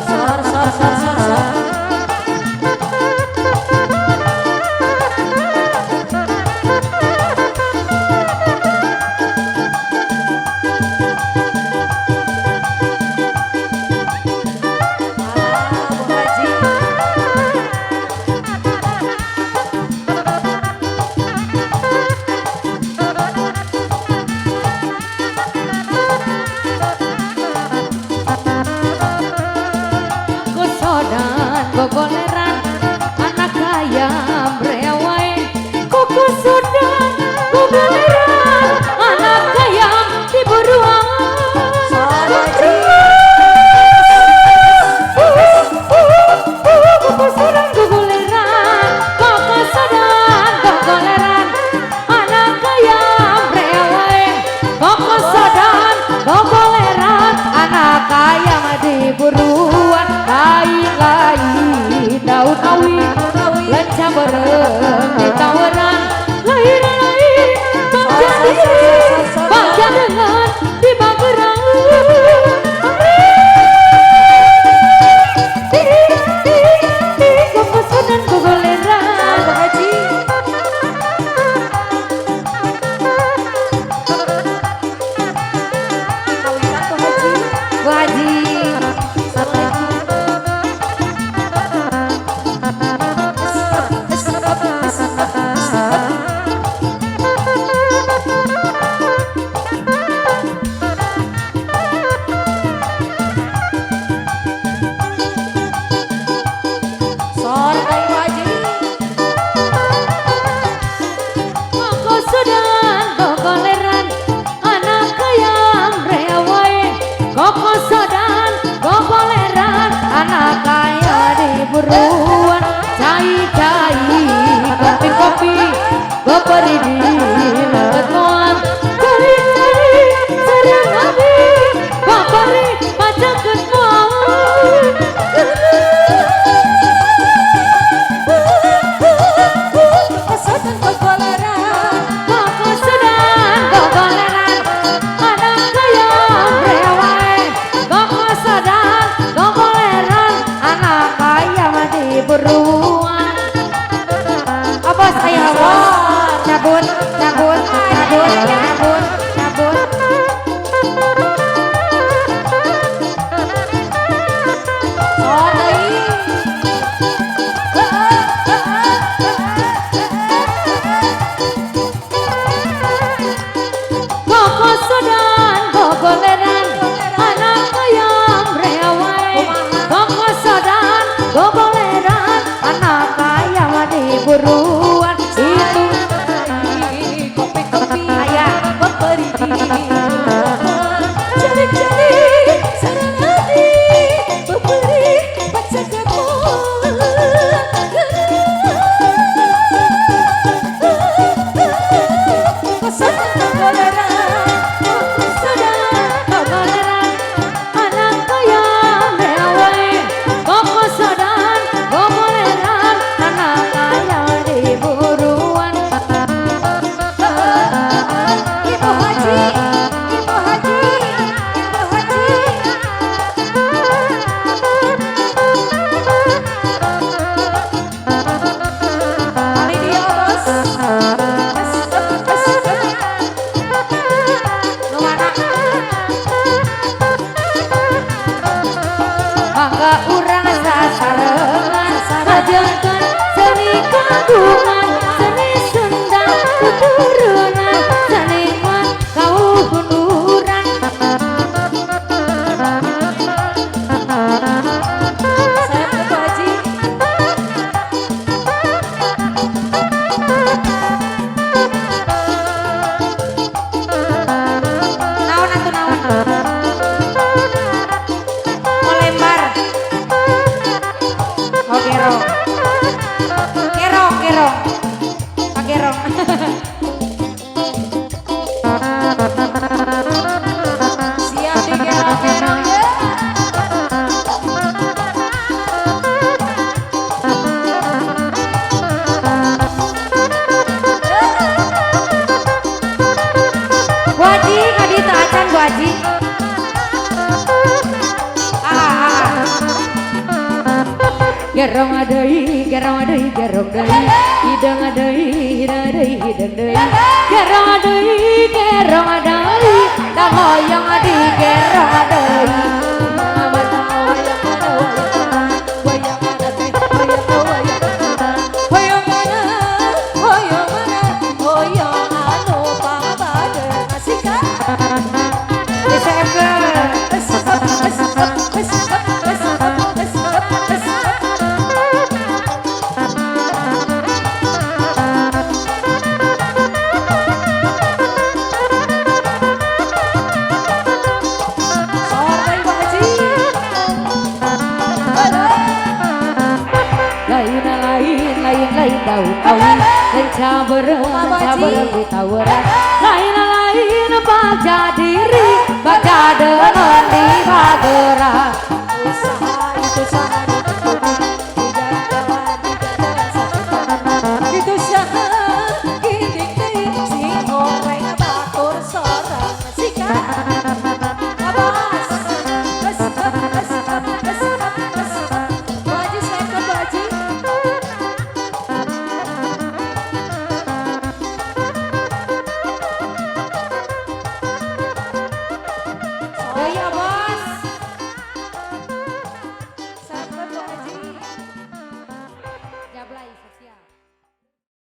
Sor sor sor sor sor. Ah, Bu Haji. Kosodan gogoleran anak ayam rewae. Koko sodan gogoleran anak ayam diburuan. Sor Haji. Koko sodan gogoleran, koko sodan gogoleran anak ayam rewae. Koko sodan gogoleran anak ayam diburuan. Lain-lain daun awi lencang berem di tawaran. Lain-lain bangsa diri bangsa dengan di bagerang. Koko sodan gogoleran. Sor Bu Haji. Kawitan Bu Haji. Bu Haji. Assalamualaikum. Sor deui Bu Haji. Koko sodan gogoleran anak ayam rewae. Koko sodan gogoleran anak ayam diburuan. Cai-cai kopi-kopi beperi di letuan. Cai-cai sareng abi beperi pacakeun moal. Kosodan gogoleran. Koko sodan gogoleran anak ayam rewae. Koko sodan gogoleran anak ayam diburuan. Abos ayah abos. Cabut cabut cabut cabut cabut. Sor deui. Koko sodan gogoleran anak ayam rewae. Koko sodan gogoleran anak ayam diburuan. Itu Kopi-kopi ayah. beperi di Cari-cari sareng adi beperi pacakeun moal. Kosodan gogoleran. Koko sodan gogoleran anak ayam rewae. Koko sodan gogoleran anak ayam diburuan. Ibu Haji, Ibu Haji, Ibu Haji. Kali dia bos. Nu mana? Mangga urang sasarengan ngajeungkeun seni kagungan seni Sunda tuturunan seniman kauhunuran. Saya Bu Haji. Naon atuh naon? Melempar. Oh kerong. Kerong kerong. Pak kerong. Siap dikerong-kerong ya. Haji. Gerong deui, gerong deui, gerong deui, hidang deui, hidang deui, hidang deui, gerong deui, gerong deui, da hoyong di gerong deui. Hoyong mana, hoyong mana, hoyong anu pangabade asik ah. Lain daun awi, lain cabereng, cabereng di tawaran, lain lain bagja diri, bagja denon di bagera.